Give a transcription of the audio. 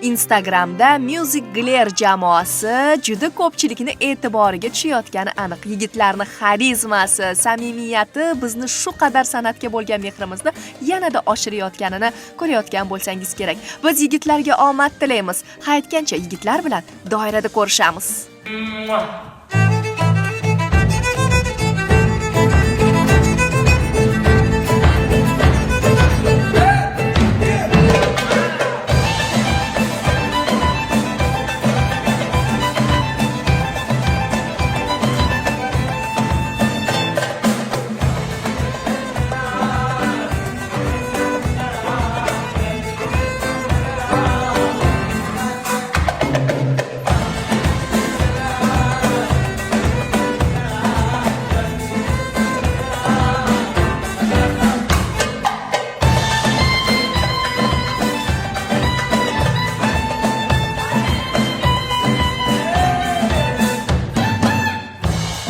Instagramda Music Gler jamoasi juda ko'pchilikni e'tiboriga tushayotgani aniq. Yigitlarni xarizmasi, samimiyati bizni shu qadar san'atga bo'lgan mehrimizni yanada oshirayotganini ko'rayotgan bo'lsangiz kerak. Biz yigitlarga omad tilaymiz. Ha aytgancha, yigitlar bilan doirada ko'rishamiz. Mua.